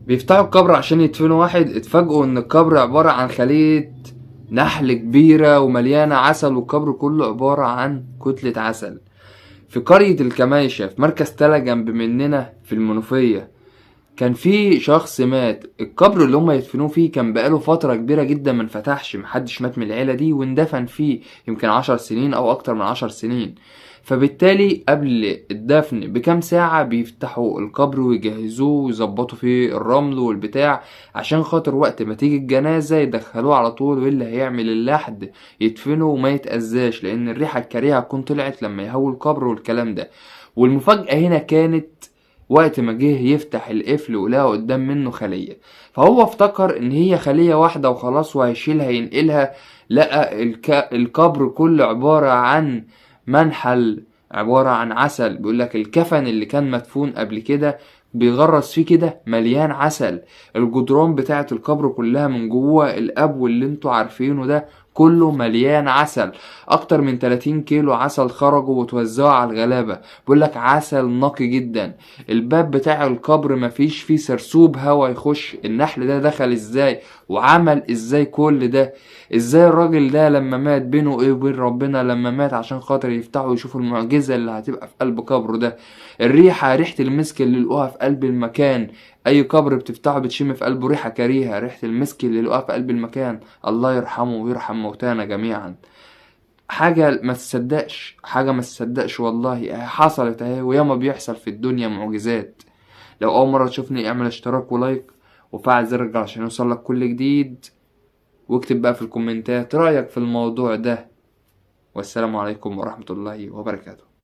بيفتحوا القبر عشان يدفنوا واحد، اتفاجئوا ان القبر عبارة عن خلية نحل كبيرة ومليانة عسل، والقبر كله عبارة عن كتلة عسل. في قرية الكمايشة في مركز تلا جنب مننا في المنوفية، كان في شخص مات. القبر اللي هم يدفنوه فيه كان بقاله فترة كبيرة جدا ما انفتحش، محدش مات من العيلة دي واندفن فيه يمكن 10 سنين او اكتر من 10 سنين. فبالتالي قبل الدفن بكام ساعة بيفتحوا القبر ويجهزوه ويظبطوا فيه الرمل والبتاع، عشان خاطر وقت ما تيجي الجنازة يدخلوه على طول، واللي هيعمل اللحد يدفنه وما يتأذاش، لأن الريحة الكريهة هتكون طلعت لما يهووا القبر والكلام ده. والمفاجأة هنا كانت وقت ما جه يفتح القفل ولقى قدام منه خلية، فهو افتكر ان هي خلية واحدة وخلاص وهيشيلها ينقلها، لقى القبر كله عبارة عن منحل، عبارة عن عسل. بيقول لك الكفن اللي كان مدفون قبل كده بيغرس فيه كده مليان عسل، الجدران بتاعة القبر كلها من جوه القبو اللي انتوا عارفينه ده كله مليان عسل، اكتر من 30 كيلو عسل خرجوا وتوزعوا على الغلابة. بيقول لك عسل نقي جدا، الباب بتاع القبر مفيش فيه سرسوب هوا يخش. النحل ده دخل ازاي وعمل ازاي كل ده؟ ازاي الراجل ده لما مات بينه ايه وبين ربنا لما مات عشان خاطر يفتحوا ويشوفوا المعجزة اللي هتبقى في قلب قبره ده؟ الريحة، ريحة المسك اللي لقوها في قلب المكان، اي قبر بتفتحه بتشم في قلبه ريحة كريهة، ريحة المسك اللي لقوها في قلب المكان. الله يرحمه ويرحم موتانا جميعا. حاجة ما تصدقش، حاجة ما تصدقش والله، حصلت اهي، وياما بيحصل في الدنيا معجزات. لو اول مرة تشوفني اعمل اشتراك و like وفعل زر الجرس عشان يوصلك كل جديد، واكتب بقى في الكومنتات رأيك في الموضوع ده. والسلام عليكم ورحمة الله وبركاته.